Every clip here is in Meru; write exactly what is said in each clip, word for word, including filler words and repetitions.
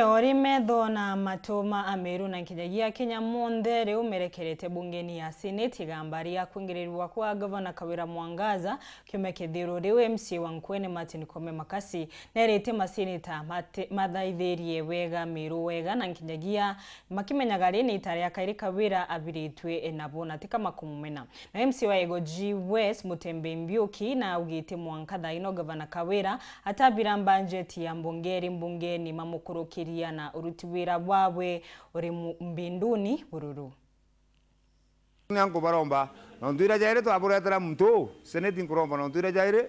Ori metho na matu ma Ameru na nkinyagia Kenya monthe riu merekerete bungeni ya Senate igamba ria kwingirirua kwa Gavana Kawira Mwangaza kiumia kithiru. Riu M C A wa Nkuene Martin Kome Makasi nerite maseneta mate-, mathaithirie wega Meru wega na nkinyagia makimenyaga ri ni ita ria kairi Kawira abiritue nabo na tika makumumena. Na M C A wa Igoji West, Mutembe Mbiuki, na augite mwanka thaa ino Gavana Kawira atabira mbanjeti ya mbunge iri mbungeni mamukurukiria na uruti wira bwawe uri mu-, mbinduni bururu. Ni ankubaromba, nontu ira jairi twaburetera muntu uu, Senate nkuromba nontu ira jairi,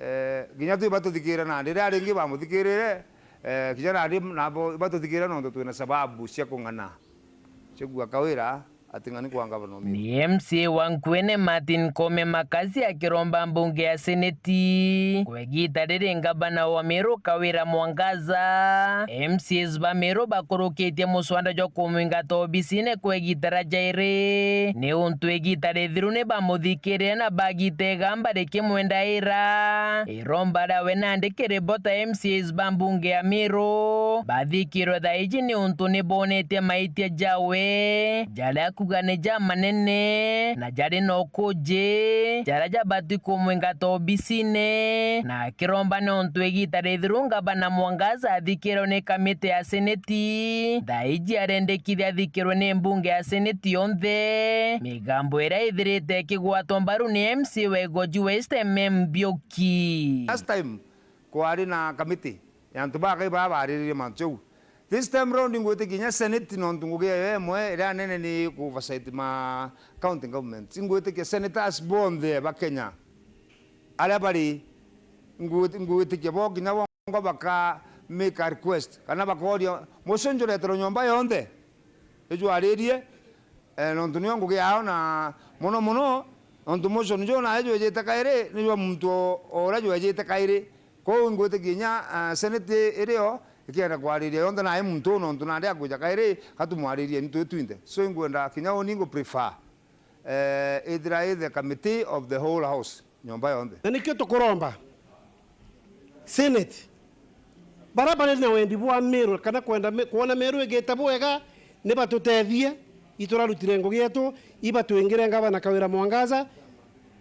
eh, kinya tu ibatuthikire nandi riria ringi bamuthikirire, eh, kinya nandi nabo ibatuthikire nontu twina sababu cia kung'ana. Cia kuuga Kawira ating'ani kwa ngavana o Meru. Ni M C A wa Nkuene Martin Kome Makasi akiromba mbunge ya Seneti kwa igita riri ngavana wa Meru Kawira Mwangaza. M C As ba Meru bakurukitie muswanda jwa kumwingata obisine kwa igita ria jairi, ni untu igita rithiru ni bamuthikirire na bagita igamba rikimwendaira. Iromba riawe nandi kiribota M C As ba mbunge ya Meru bathikirwe thaa iji ni untu ni bonetie maitia jawe jaria akuga ni ja manene na jari na ukuji jaria jabati kumwingata obisine, na akiromba ni untu igita rithiru ngavana Mwangaza athikirwe ni kamiti ya Seneti. Thaa iji arendekithia athikirwe ni mbunge ya Seneti yonthe, migambo iria ithirite ikigwatwa mbaru ni M C A wa Igoji West M M Mbiuki. Last time kwari na kamiti ya antu bakai baa baariririe mantu jau. This time round ngwitikia kinya Senate, nontu ngugi yayo imwe iria nene ni ku oversight ma county government. Ngwitikia senators bonthe ba Kenya aria bari, ngwit-, ngwitikia bo kinya bongwa baka make a request, kana bakooria, "Motion jureterwe nyomba yonthe ijwaririe." Eh, nontu niyo ngugi yao, na mono mono, nontu motion juu nayo jwijite kairi, ni jwa muntu o, o uria jwejite kairi. Kwou ingwitikia kinya, ah, Senate irio ikienda kwariria yonthe nae muntu uu, nontu nandi akwija kairi, ka tumwaririe ni twi twinthe. So ingwenda kinya uni ngu prefer, eh, ithira i the committee of the whole house, nyomba yonthe. Na nikio tukuromba Senate, baria bari na wendi bwa Meru kana kwenda Me-, kwona Meru igite bwega, ni batutethie, iturarutire ngugi yetu, ibatwingire ngavana Kawira Mwangaza,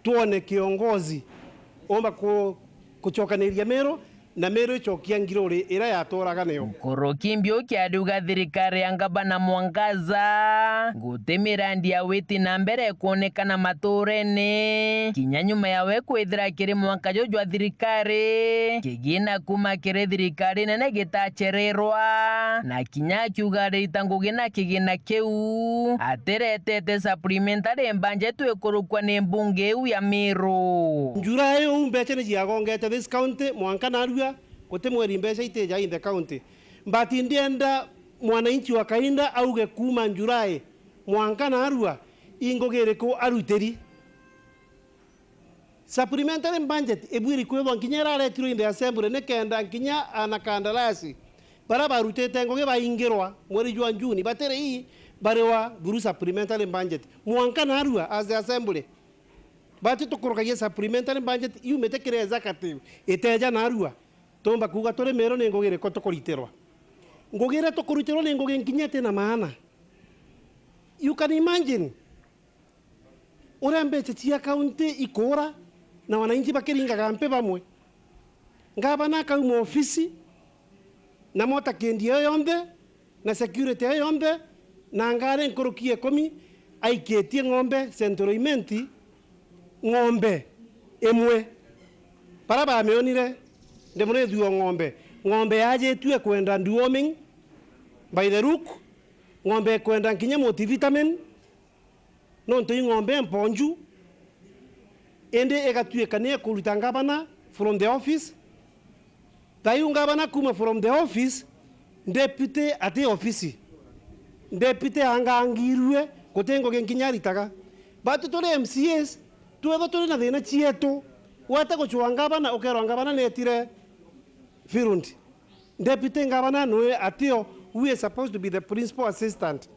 twone kiongozi umba ku-, kucokaniria Meru, na Meru icokia ngiruri iria yaturaga niyo. Nkuruki Mbiuki ariuga thirikari ya ngavana Mwangaza guti mirandi ya witi na mbere kwonekana maturene, kinya nyuma yawe kwithira kiri mwanka juu jwa thirikari, kigina kuma kiri thirikari nene gitacererwa, na kinya akiuga arita ngugi na kigina kiu atiretete supplementary budget ikurukwa ni mbunge iu ya Meru. July uu mbeca ni ciagongete this county mwanka narua, guti mweri mbeca itija in the county. But ndienda mwananchi wa kawaida auge kuma July mwanka narua, i ngugi iriku arutiri? Supplementary budget ibwiri kwithwa nkinya iraretirwe in the assembly, nikenda nkinya anakandarasi baria barutite ngugi baingirwa mweri jwa June, batiri ii bariwa through supplementary budget. Mwanka narua as the assembly, bati tukurukagia supplementary budget yumite kiri executive, iteja narua, tumba kuuga turi Meru ni ngugi iriku tukuritirwa? Ngugi iria tukuritirwa ni ngugi nkinya itina maana. You can imagine uria mbeca cia kaunti ikuura na wananchi bakiringaga mpi bamwe. Ngavana akauma ofisi na motokendi iyo yonthe na security iyo yonthe na ngari nkuruki ya ikumi aikitie ng'ombe Central Imenti, ng'ombe imwe. Baria bamionire, ndi murithua ng'ombe. Ng'ombe yajitue kwenda deworming by the look, ng'ombe ikwenda nkinya multivitamin, nontu i ng'ombe mponju, indi igatuika ni ikuruta ngavana from the office. Thayu ngavana kuma from the office, deputy ati ofisi. Deputy angangirue, guti ngugi nkinya aritaga. Batu turi M C As, twethwa turi na thina cietu, wete gucua ngavana, ukerwa ngavana netire field. Deputy Governor nwe atio, who is supposed to be the principal assistant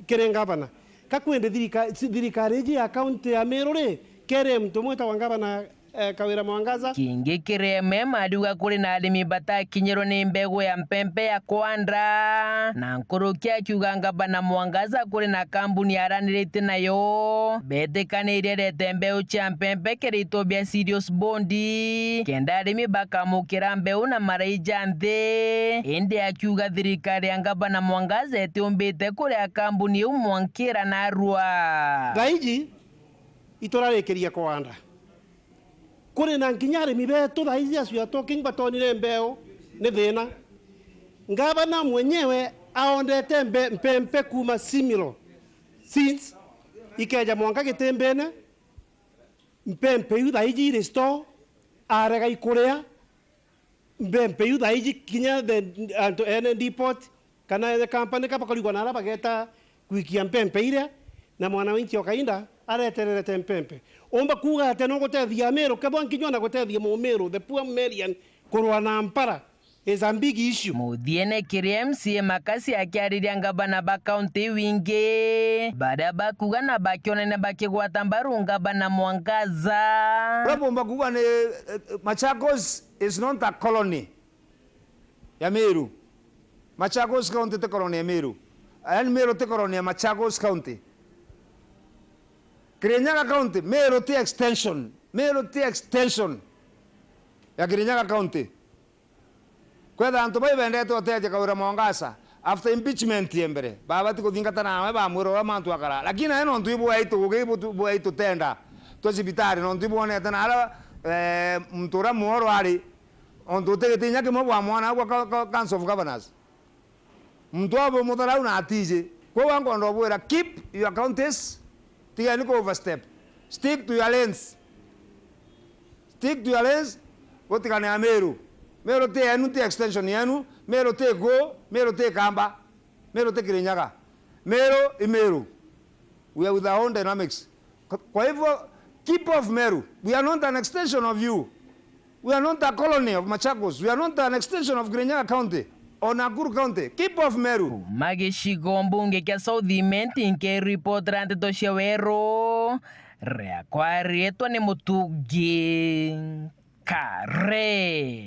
kiri governor. Ka kwende thirika-, thirikari iji ya county ya Meru ri, kere muntu umwe witagwa governor eh, Kawira Mwangaza. Kingi kiri M M ariuga kuri na arimi batakinyirwe ni mbegu ya mpempe ya kwanda, na nkuruki akiuga ngavana Mwangaza kuri na kambuni araniritie nayo betikanirie arete mbeu cia mpempe kiri ituo bia Sirius Bondi, kenda arimi bakamukira mbeu na maraija nthi. Indi akiuga thirikari ya ngavana Mwangaza itiumbite kuria kambuni iu mwankira narua. Thaiji iturarikiria kwanda. Kuri na nginya arimi betu thaiji as we are talking batonire mbeu ni thina. Ngavana mwenyewe aondete mbe-, mpempe kuuma Similo since ikeja mwanka Gitimbine. Mpempe iu thaiji iri store, arega ikuria. Mpempe iu thaiji kinya the, antu ene depot kana ene company ka bakarigwa na ara bageta kwikia mpempe iria, na mwana wa inchi o kainda aretererete mpempe. Umba kuuga atia no gutethia Amiru? Kethwa nkinya ona gutethia Mumiru, the poor Merian, kurwa na mpara is a big issue. Muthiene kiri M C A Makasi akiariria ngavana ba kaunti iu ingi, baria bakuuga na bakionania bakigwata mbaru ngavana Mwangaza. Uria bumba kuuga ni, eh, Machakos is not a colony ya Meru. Machakos County ti colony ya Meru. Yaani Meru ti colony ya Machakos County. Kirinyaga County, Meru ti extension. Meru ti extension ya Kirinyaga County. Kwetha antu bai bendete uteethia Kawira Mwangaza, after impeachment ya mbere, babati kuthingata nawe, bamwira uria mantu akara. Lakini nawe nontu ibwai tugugi, ibwai tutenda twa cibitari, nontu ibwonete na ara, eh, muntu uria mworo ari, ontu utigitinya kimwe bwa mwana agwa ka-, ka-, Council of Governors. Muntu abo mutharau na atiji. Kwou ankwenda ubwira, keep your counties, tigeni ku overstep. Stick to your lanes. Stick to your lanes, gutigane ya Meru. Meru ti yenu, ti extension yenu. Meru ti Kuu, Meru ti Kamba, Meru ti Kirinyaga. Meru i Meru. We are with our own dynamics. Kwa hivyo, keep off Meru. We are not an extension of you. We are not a colony of Machakos. We are not an extension of Kirinyaga County or Nakuru County. Keep off Meru. Kuma gicigo mbunge kia South Imenti, nkiripotera nteto cia Weru, riakwa riitwa ni Mutungi Kare.